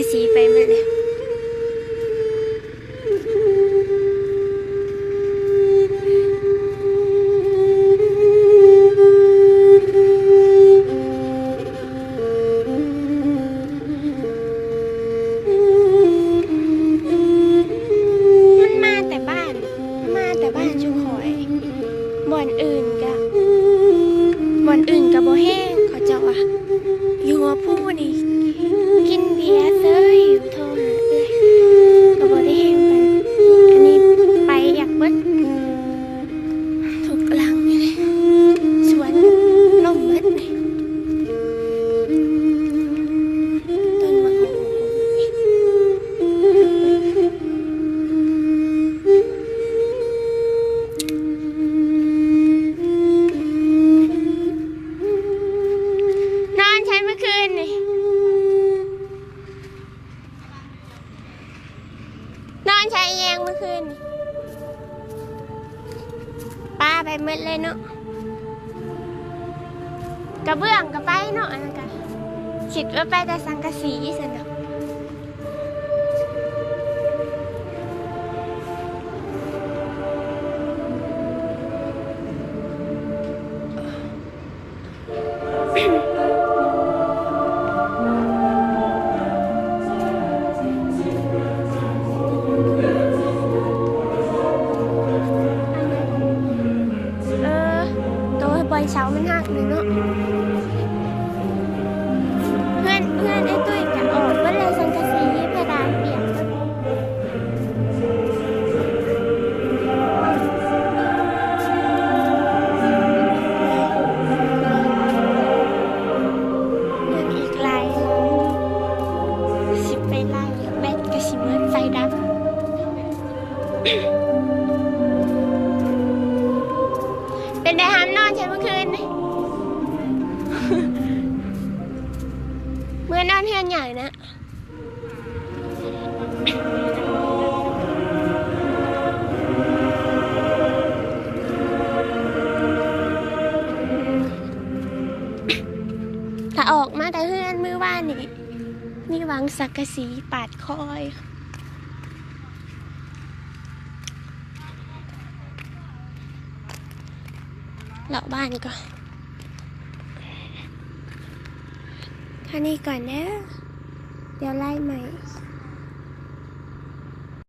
ສີໄປໝົດແລ້ວ. ມັນມາແຕ່ບ້ານ ມາແຕ່ບ້ານຊຸມຂ້ອຍ. ບ່ອນອື່ນກະ ບ່ອນອື່ນກະບໍ່ແຮງ ເຂົາເຈົ້າວ່າ. ຢູ່ຫົວພູນີ້ກິນເບຍເຊີຍ ໂທຫາເອື້ອຍກະບໍ່ໄດ້ແຮງປານນີ້. ອັນນີ້ໄປຢາກເບິດ ທຸກຫຼັງນີ້ແຫຼະ ສວນລົ້ມເບິດນີ້ ຕົ້ນໝາກຫຸ່ງນີ້. ນອນໃສມື້ຄືນນີ້? ນອນໃສແຍງມື້ຄືນນີ້? ປາໄປໝົດເລີຍເນາະ ກະເບື້ອງກະໄປເນາະ ອັນນັ້ນກະຄິດວ່າໄປແຕ່ສັງກະສີຊັ້ນດອກ. ເອີ ໂຕບ່ອນເສົາມັນຫັກນີ້ເນາະ. ເຮືອນ ເຮືອນອ້າຍຕຸ້ຍກະອອກເບິດແລ້ວ ສັງກະສີເພດານປຽກເບິດ. ຍັງອີກຫຼາຍ ຊິໄປໄລ່ແບັດກະຊິເບິດ ໄຟດັບ. ເປັນໃດຫາມນອນໃສມື້ຄືນນີ້? ເມືອນອນເຮືອນໃຫຍ່ນະ. ກະອອກມາແຕ່ເຮືອນມື້ວານນີ້ ມີຫວັງສັງກະສີປາດຄໍ. ເລາະບ້ານກ່ອນ ເທົ່ານີ້ກ່ອນເດີ ດຽວໄລ່ໃໝ່.